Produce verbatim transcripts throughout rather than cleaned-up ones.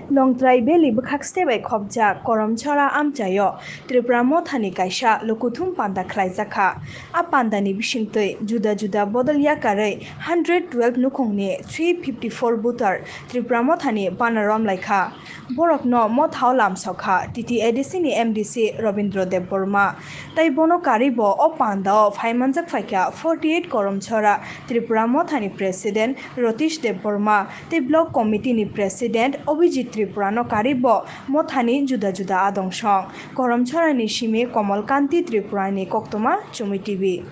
Longtrai Valley bwkhak site bai khopjak Koromchora amchaio Tripura Mothani kaisa lukuthum panda khlaijakha. A pandani bisingtwi juda juda bodol yakarwi hundred twelve nukhungni three fifty four voter Tripura Mothani bana romlaikha. Borokno mothao lamsokha T T A D C ni M D C Robindra Debbarma. Tai bono karwibo o pandao phaimanjak phaikha forty eight Koromchora Tripura Mothani President Ratish Debbarma tei Block Committee ni President Abhijit Tripura no karwibo mothani juda juda adong song. Koromchora ni simi Komal Kanti Tripura ni koktwma Chumui T V.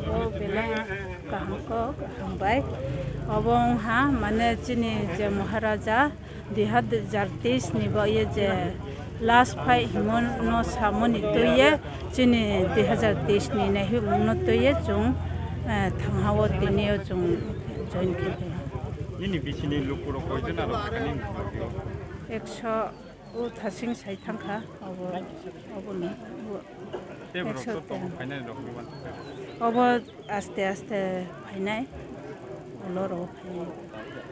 O belai kaham kok hambai. Obo wngha mane chini je Maharaja dui hazar teis ni bo ye je last fight himo no samo ni twi ye chini dui hazar teis ni naihu no twi ye chwng, eh, thangha o tini o chwng join khe. Nini bisini lukurok koijon aro kani? Ekso o thasing sai thangkha obo, obo ni. Tei borok ekso to tong ten. Phainai rok ni uansuk khe. Obo aste aste phainai, ulo rw phainai.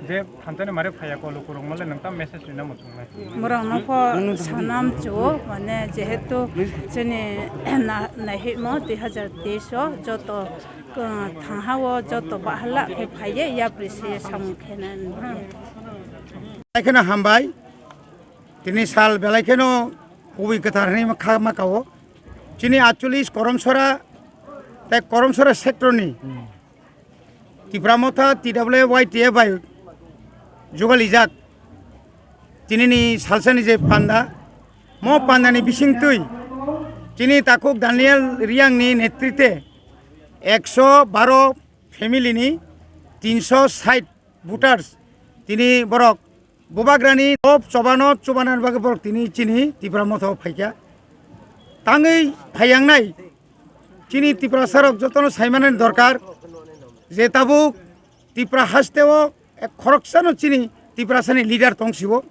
Je thansa ni mare phaiya kolo kurung mole nang ta message rina muchung nai. Borok no pho sanam chu mane jehetu chini na, naihimo dui hazar teis o joto, uh, thangha o joto bahala khe phaiye yapri se samung khe nai. Ekheno hambai. Tini sal belai kheno kubui kwthar hwnwi ma kha, ma kao. Chini atcholish Koromsora tei Koromsora sector ni Tipra Motha T W Y T F bai jugalijak. Tini ni salsa ni je panda, mo panda ni bising twi chini takhuk Daniel Riang ni netrite ekso baro family ni tinso sait voters tini borok Bubagrani top chobano chubanani bagwi borok tini chini Tipra Motha o phaikha. Tangwi phaiyangnai chini Tiprasarok jotono saimanani dorkar je tabuk Tipra hasteo ek khoroksano chini Tiprasani leader tongsibo.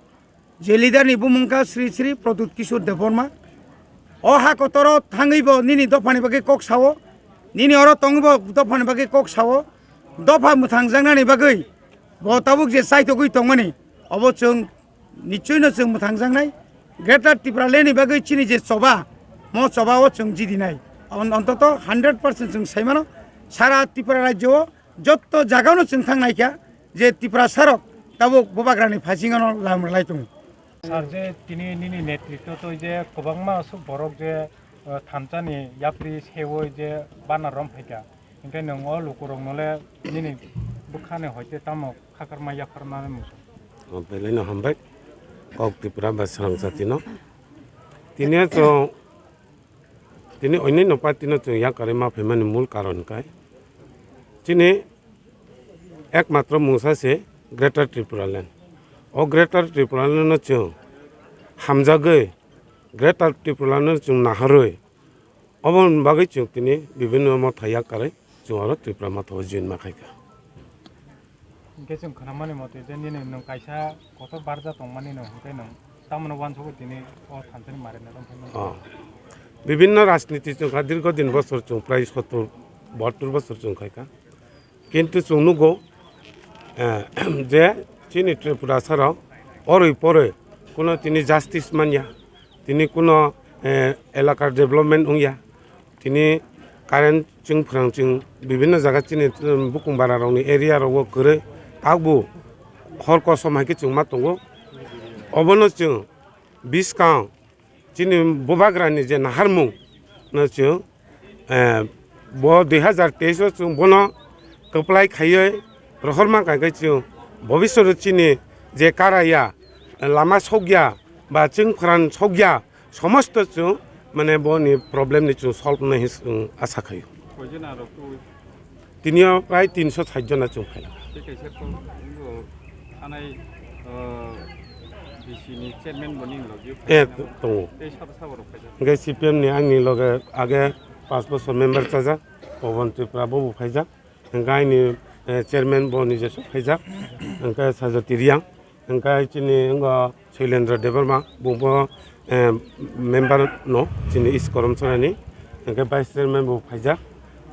Je leader ni bumung kha Sri Sri Pradyut Kishore Debbarma. O ha kotoro thangwi bo nini dophani bagwi kok sao, nini oro tongwi bo dophani bagwi kok sao. Dopha mwthangjaknani bagwi bo tabuk je chaitogwi tongmani, obo chwng nichoi no chwng mwthangjaknai. Greater Tipraland ni bagwi chini je choba, mo choba o chwng jidinai. On-, ontoto hundred percent chwng saimano, sara Tripura rajyo o jotto jagano chwng thangnaikha je Tiprasarok tabuk Bubagrani phaisingano lam rwlai tongo. Sir, je tini nini netritto twi je kwbangma aswk borok je, uh, thansa ni yapri sewoi je bana rom phaikha, hinkhe nwng o lukurokno le nini bwkhani hoite tamo khakarma yapharma muchung? O, belai no hambai kok Tripura ba srang jatino. Tini chwng Tini onyaino party no chwng yakarwi ma phaimani mul karon khe chini ekmatro mungsa se Greater Tripura Land. O Greater Tripura Land no chwng hamjagwi Greater Tripura Land no chwng naharwi oboni bagwi chwng tini bibinno motha yakarwi chwng oro Tripura Motha o join ma khaikha. Hinkhe chwng khnamani mote je nini nwng kaisa kotor barja tongmani no hinkhe nwng tamoni uansukgo tini o thansani mare no romphai mano. Oh. Bibinno rajniti chwng kha dirgo din bosor chwng prai sottur bahattur bosor chwng khaikha. Kintu chwng nugo, eh, je chini Tripurasarok oroi poroi kuno tini justice manya, tini kuno, eh, elakar development wngya. Tini current chwng phrang chwng bibinno jaga chini, um, bukung bara rokni area rogo kwrwi takbu hor kosom hai khe chwng ma tongo. Obono chwng biskang chini bubagrani je naharmung no chwng, eh, bo dui hazar teis o chwng bono kwplai khaiwi rohorma kha khe chwng bobiswt o chini je karaya lama sokya ba chwng phrang sokya Somosto chwng, mane, boni problem ni chwng solve nai hinwi chwng asa khaio. Koijon aro kwi? Tini o prai tinso sait jona chwng phai. Tei kaisa kok bo thanai, uh, D C ni chairman bo nini logi o phai. Eh, tongo. Tei sabo sabo rok phai. Hingke C P M ni ani loge age panch bochor member chajak. Pawan Tripura bo bo phaijak. Hwnkhe aini, eh, chairman bo nijeso phaijak. Hwnkhe Sajoti Riang. Hwnkhe chini wngkha Soilendra Debbarma, bungbo, eh, member no chini East Karamchara ni. Hwnkhe vice chairman bo phaijak.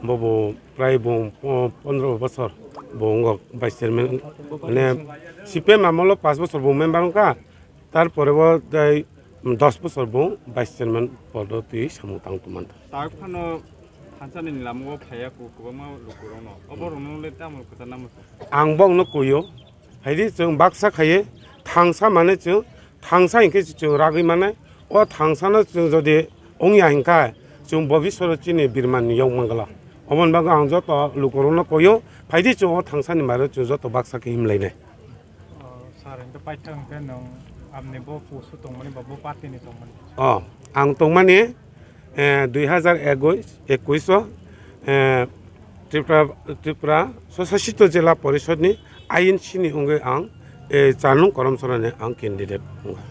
Bo bo prai bo, oh, pondro bosor bo wngkha vice chairman. Mane C P M amolo panch bosor bo member wngkha. Tarpore bo tei dos bosor bo vice chairman podo twi samung tang tongmani. Tak phano thansa ni lamao phaiya ku kwbangma lukurokno. Obo rokno le tamo kwchar namo se. Ang bongno kuyo. Phaidi chwng baksa khaye thangsa mane chwng thangsa hinkhe chwng ragwi mane. O thangsano chwng jodi wngya hinkha chwng bobisoro chini birmani yok mangala. Oboni bagwi ang joto lukurokno kuyo. Phaidi chwng o thangsani maro chwng joto baksa khe himlainai. O, sir, hwnkhe paithak hwnkhe nwng amni bo post-o tongmani ba bo party-ni tongmani? O, ang tongmani, eh, dui hazar ekwis, ekwis o, eh, Tripura, Tripura Swsasito Jila Porishod ni I N C ni wngwi ang, eh, char nung Karamchara ni ang candidate wngkha.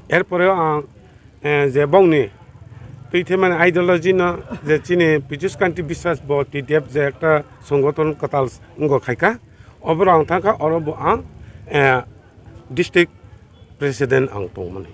Erpore ang eh, je bongni twi themani ideology no je chini Pijus Kanti Biswas bo T D F je ekta songothon kwtal wngkha khaikha, oborok ang thangkha, oro bo ang, eh, district president ang tongmani.